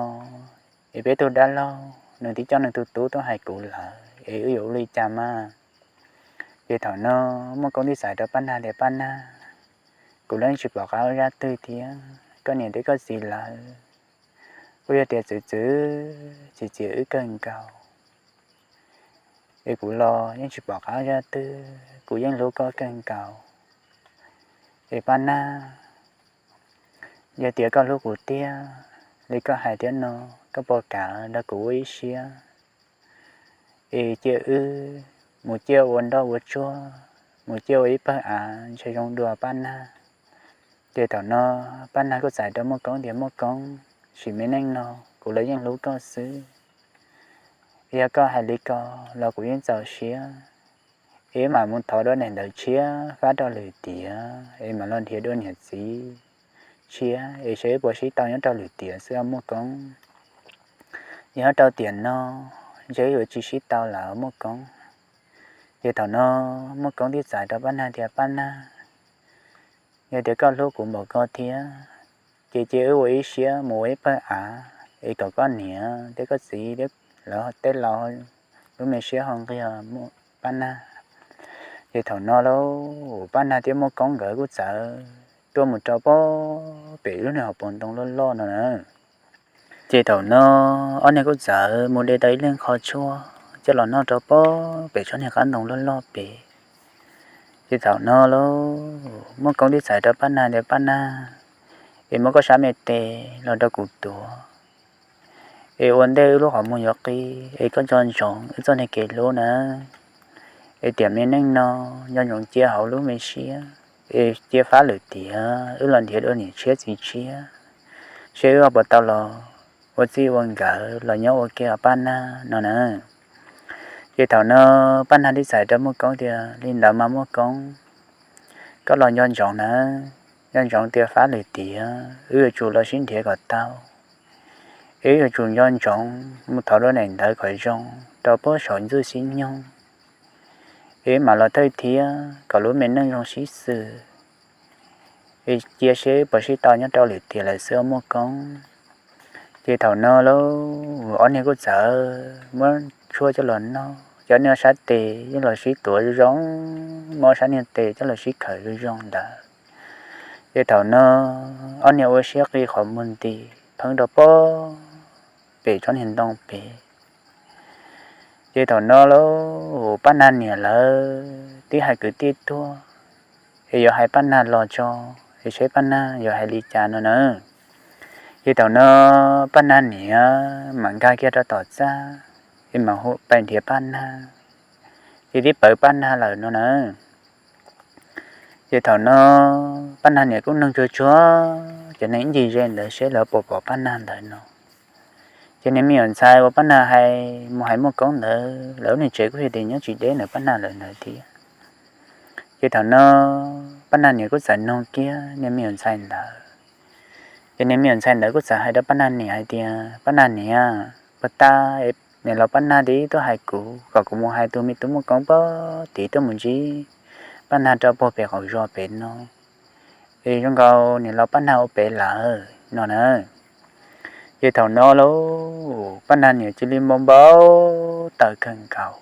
es peb tug dab laug nws twb coj nws tus tub tuaj hais kuv lawm es wb yuav ua li cas mas? Ces thaum no Muaj Koob thiaj txais rau Paj Nag tias, Paj Nag, kuv los yeej tsis pom qab ua zaj twg thiab, koj niam thiab koj txiv lawv kuj yog tias txwv txwv txiv txiv wb kawg nkaus, es kuv los yeej tsis pom qab ua zaj twg, kuv yeej hlub koj kawg nkaus. Es Paj Nag, yog tias koj hlub kuv tiag li koj hais thiab no, koj puas kam nrog kuv ua ib siab es cia wb mus ciaj ua nroj ua tsuag, mus ciaj ua ib pawg av ntshe zoo dua Paj Nag? Ces thaum no Paj Nag kuj txais rau Muaj Koob tias, Muaj Koob, sim me neej no kuv los yeej hlub koj xwb. Yog koj hais li ko los kuv yeej txaus siab, es mam mus thov dua niam ntawv tshiab fab rau lwm tiam es mam los nrhiav dua niam txiv tshiab es seb wb puas sib tau nyob rau lwm tiam xwb os Muaj Koob. Yog nyob rau tiam no ntshe wb yuav tsis sib tau lawm Muaj Koob. Ces thaum no Muaj Koob thiaj txais rau Paj Nag tias, Paj Nag, yog tias koj hlub kuv npaum ko thiab, ces cia wb ua ib siab mus ua ib pawg av es kom koj niam thiab koj txiv thiab lawv tej laus lub me siab ho nqig Paj Nag. Ces thaum no lauj, Paj Nag thiab Muaj Koob nkawd kuj txawm tuaj mus rau pem lub niag hauv paus ntoo loj loj no na. Ces thaum no ob niag kuj txawm mus de tau ib leeg qho tshuaj coj los noj rau pem tsob niag qab ntoo loj loj pem. Ces thaum no lauj, Muaj Koob thiaj txais rau Paj Nag tias, Paj Nag, es muab koj sab me tes los rau kuv tuav, es ua ntej wb lub qhov muag yuav qi es koj nco ntsoov wb txoj niag kev hlub na. Es tiam me neej no nco ntsoov cia hauv lub me siab, es cia fab lwm tiam wb los nrhiav dua niam tshiab txiv tshiab, seb wb ho puas tau los ua txij ua nkawm los nyob ua ke os Paj Nag no na. Ces thaum no Paj Nag thiaj txais rau Muaj Koob tias, Li ntawd mas Muaj Koob, koj los nco ntsoov na, nco ntsoov tias fab lwm tiam wb yuav tsum los sib nrhiav kom tau, es wb yuav tsum nco ntsoov mus thov dua niam ntawv kom zoo rau pem saum ntxwj xib nyoog, es wb mam los thawj thiab kom lub me neej zoo sib xws, es cia seb wb puas sib tau nyob rau lwm tiam lawm xwb os Muaj Koob. Ces thaum no lauj, ob niag kuj txawm muab tshuaj coj los noj, ces ob niag sab tes coj los sib tuav zoo zoo, muab ob sab niag tes coj los sib khawm zoo zoo ntawd. Ces thaum no ob niag ua siab qi qhov muag nti pheeb rau pem tsob niag ntoo pem. Ces thaum no lauj, Paj Nag niam lawv twb hais kwv tij tuaj, es yuav hais Paj Nag los tso, es saib Paj Nag yuav hais li cas no na. Ces thaum no Paj Nag niam mam nkag kiag rau tom txaj, es mam hu pais nrhiav Paj Nag, ces twb pawv Paj Nag lawm no na. Ces thaum no Paj Nag niam kuj noog tsuag tsuag cov neeg ib ncig ze ntawd seb lawv puas pom Paj Nag ntawd no. Ces niag me nyuam ntxhais uas Paj Nag hais mus hais Muaj Koob ntawd, lawv lub niag tsev kuj yog tias nyob tsis deb ntawm Paj Nag lawv ntawd thiab. Ces thaum no Paj Nag niam kuj txawm noog kiag niag me nyuam ntxhais ntawd. Ces niag me nyuam ntxhais ntawd kuj txawm hais rau Paj Nag niam hais tias, Paj Nag niam, puag ta niam laus Paj Nag twb tuaj hais kuv kom kuv mus hais tus me tub Muaj Koob puag tid tuaj mus ntsib Paj Nag rau puag pem qaum zos pem no, es zoo nkaus niam laus Paj Nag ua pem lawm no na. Ces thaum no lauj, Paj Nag niam cia li npau npau taws kawg nkaus.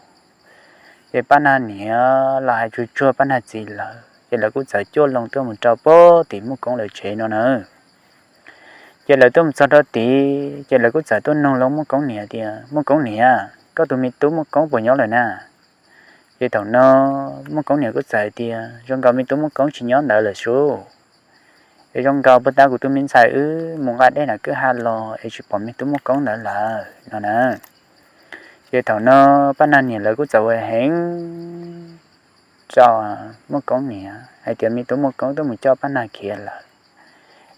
Ces Paj Nag niam los hais tsuag tsuag Paj Nag txiv lawv, ces lawv kuj txawm cuaj loo tuaj mus rau puag tim Muaj Koob lawv tsev no na. Ces lawv tuaj mus txog rau tid, ces lawv kuj txawm tuaj noog lauj Muaj Koob niam tias, Muaj Koob niam, koj tus me tub Muaj Koob puas nyob lawm na? Ces thaum no Muaj Koob niam kuj txawm tias, Zoo nkaus me tub Muaj Koob tsis nyob ntawd lawm sub. Es zoo nkaus puag ta kuv tus me ntxhais wb mus nqa dej nram kwj ha los es tsis pom me tub Muaj Koob ntawd lawm no na. Ces thaum no Paj Nag niam lawv kuj txawm ua heev rau Muaj Koob niam hais tias me tub Muaj Koob twb mus coj Paj Nag khiav lawm.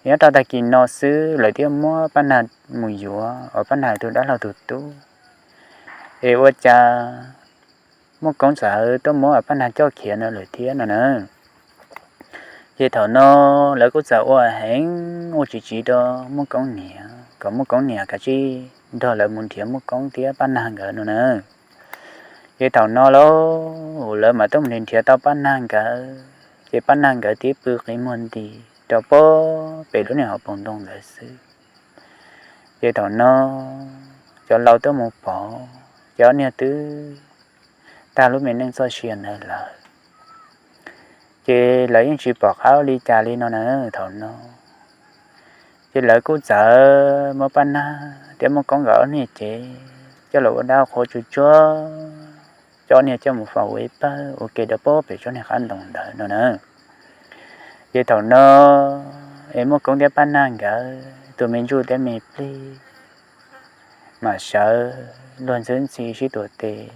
Nyob rau tag kis no xwb lawv thiaj muab Paj Nag mus yuav uas Paj Nag tus dab laug tus tub, es ua cas Muaj Koob txawm tuaj muab Paj Nag coj khiav no lawm thiab no na. Ces thaum no lawv kuj txawm ua heev ua tsis tsiv rau Muaj Koob niam kom Muaj Koob niam kav tsij nrog lawv mus nrhiav Muaj Koob thiab Paj Nag nkawd no na. Ces thaum no lauj, lawv mam tuaj mus nrhiav tau Paj Nag nkawd, ces Paj Nag nkawd tib pw qiv muag nti rau puag pem lub niag hauv paus ntoo ntawd xwb. Ces thaum no cov laus tuaj mus pom, ces ob niag twb tag lub me neej txoj sia ntawd lawm. Ces lawv yeej tsis pom qab ua li cas li no na thaum no. Ces lawv kuj txawm muab Paj Nag thiab Muaj Koob nkawd ob niag cev coj los ua dab qhuas tsuag tsuag, coj ob niag coj mus faus ua ib pawg ua ke rau puag pem tsob niag qab ntoo ntawd no na. Ces thaum no es Muaj Koob thiab Paj Nag nkawd tus me ntsuj thiab me plig mam sawv luag ntxhi ntxhi sib tuav tes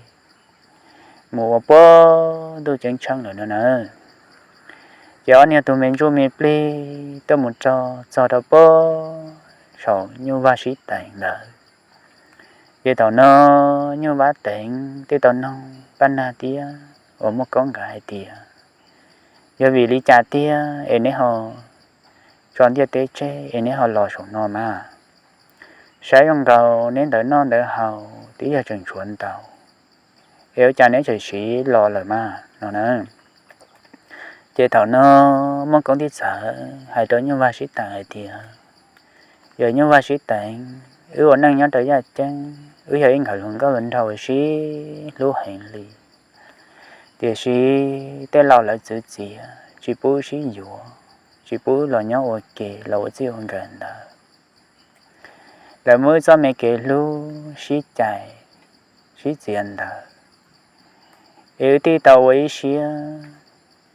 mus ua puag ntuj ceeb tsheej lawm no na. Ces ob niag tus me ntsuj me plig tuaj mus rau txog rau puag saum Nyuj Vaj Sib Teev ntawd. Ces thaum no Nyuj Vaj Teev thiaj tau noog Paj Nag thiab uas Muaj Koob nkawd hais tias, Yog vim li cas tiag es neb ho tso ntiaj teb tseg es neb ho los saum no mas? Saib zoo nkaus neb ntawm noj ntawm haus twb yog tseem tshuav ntau, es ua cas neb tseem siv los lawm mas no na? Ces thaum no Muaj Koob thiaj txawm hais rau Nyuj Vaj Sib Teev hais tias, Yog Nyuj Vaj Sib Teev, wb ua neej nyob rau yaj ceeb, wb yog ib nkawm hluas nkauj hluas nraug uas sib hlub heev li, tiam sis tej laus lawv txwv txiav tsis pub wb sib yuav, tsis pub wb los nyob ua ke los ua txij ua nkawm ntawd. Lawv muab wb txoj me kev hlub sib cais sib txiav ntawd, es wb thiaj tau ua ib siab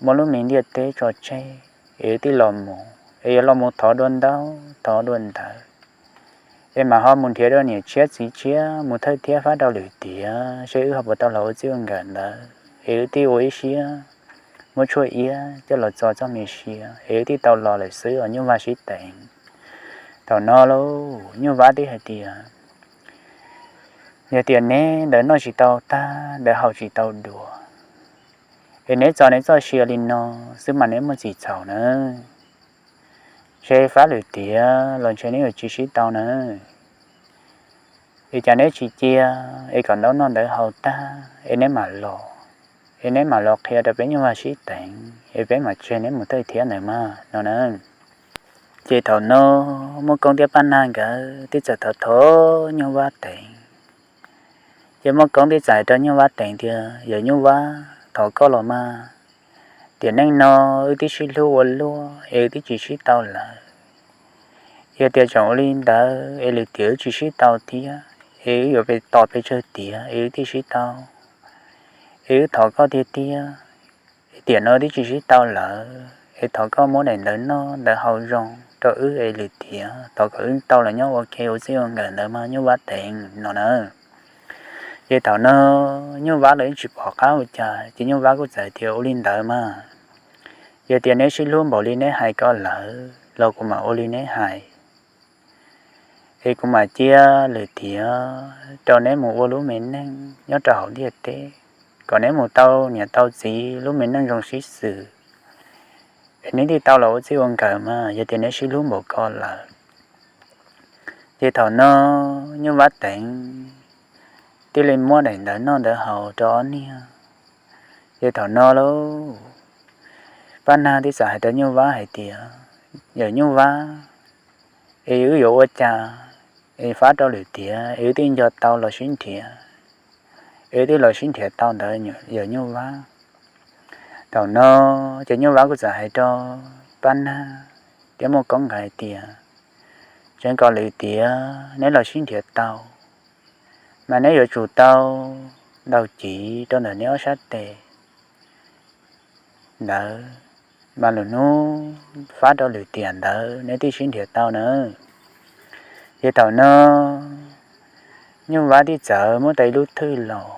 muab lub me ntiaj teb tso tseg, es wb thiaj los mus, es yuav los mus thov dua ntaub thov dua ntawv, es mam ho mus nrhiav dua niam tshiab txiv tshiab mus thawj thiab fab rau lwm tiam seb wb ho puas tau los ua txij ua nkawm ntawd, es wb thiaj ua ib siab muab tshuaj iab coj los txo txoj me sia, es wb thiaj tau los lawm xwb os Nyuj Vaj Sib Teev. Thaum no lauj, Nyuj Vaj thiaj hais tias, Yog tias neb ntawm noj tsis tau tag ntawm haus tsis tau dua, es neb txo neb txoj sia li no xwb mas neb muaj txim txhaum na, ntshe fab lwm tiam los ntshe neb yuav tsis sib tau na. Es cas neb tsis cia es kom ntaub noj ntawv haus tag es neb mam los, es neb mam los qhia rau peb Nyuj Vaj Sib Teev es peb mam tseg neb mus thawj thiab ntawd mas no na. Ces thaum no Muaj Koob thiab Paj Nag nkawd thiaj txawm thov thov Nyuj Vaj Teev. Ces Muaj Koob thiaj txawm hais rau Nyuj Vaj Teev tias, Yog Nyuj Vaj, thov koj los mas, tiam neej no wb twb sib hlub ua luaj es wb twb tsis sib tau lawm. Yog tias tseem ua li ntawd es lwm tiam wb tsis sib tau thiab, es wb yuav tos pes tsawg tiav es wb thiaj sib tau, es wb thov koj tiag tiag, tiam no twb tsis sib tau lawm es thov koj muab daim ntawv noj ntawv haus zoo rau wb es lwm tiam thov kom wb tau los nyob ua ke ua txij ua nkawm ntawd mas Nyuj Vab teev no na. Ces thaum no Nyuj Vab los yeej tsis pom qab ua cas, ces Nyuj Vab kuj txawm tias ua li ntawd mas, yog tias neb sib hlub npaum li neb hais ko lawm los kuv mam ua li neb hais, es kuv mam cia lwm tiam rau neb mus ua lub me neej nyob rau hauv ntiaj teb, kom neb mus tau niam tau txiv lub me neej zoo sib xws, es neb thiaj tau los ua txij ua nkawm mas yog tias neb sib hlub npaum ko lawm. Ces thaum no Nyuj Vab teev thiaj li muab daim ntawv noj ntawv haus rau ob niag. Ces thaum no lauj, Paj Nag thiaj txawm hais rau Nyuj Vab hais tias, yawm Nyuj Vab, es wb yuav ua cas es fab rau lwm tiam es wb thiaj nco tau los sib nrhiav, es wb thiaj los sib nrhiav tau ntawd yawm Nyuj Vab? Thaum no ces Nyuj Vab kuj txawm hais rau Paj Nag thiab Muaj Koob nkawd hais tias, tseev kom lwm tiam neb los sib nrhiav tau, mas neb yuav tsum tau ntaus civ rau ntawm neb ob sab tes ntawd, mas lwm hnub fab rau lwm tiam ntawd neb thiaj sib nrhiav tau na. Ces thaum no Nyuj Vab thiaj txawm muab tau ib lub thwj los,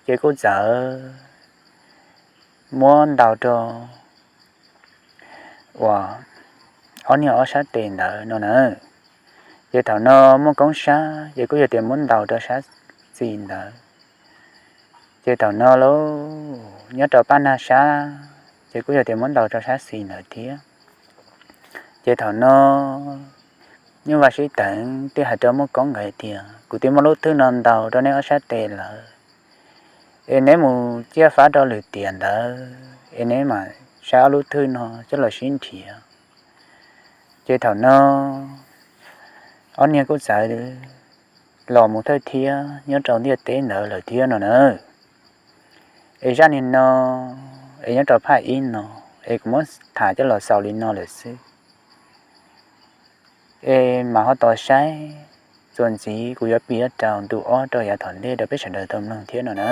ces kuj txawm muab ntaus rau uas ob niag ob sab tes ntawd no na. Ces thaum no Muaj Koob sab ces kuj yog tias muab ntaus rau sab xis ntawd. Ces thaum no lauj, nyob rau Paj Nag sab ces kuj yog tias muab ntaus rau sab xis ntawd thiab. Ces thaum no Nyuj Vab sib teev thiaj hais rau Muaj Koob nkawd hais tias, kuv twb muab lub thwj no ntaus rau neb ob sab tes lawm, es neb mus ciaj fab rau lwm tiam ntawd es neb mam saib ob lub thwj no coj los sib nrhiav. Ces thaum no ob niag kuj txawm los mus thawj thiab nyob rau ntiaj teb ntawd lawm thiab no na. Es zaj niag no es nyob rau phaj ib no, es kuv muab tham coj los xaus li no lawm xwb. Es mam ho tos saib txuas ntxiv kuv yuav piav rau ntu ob rau yav tom ntej rau peb sawv daws tau mloog thiab no na.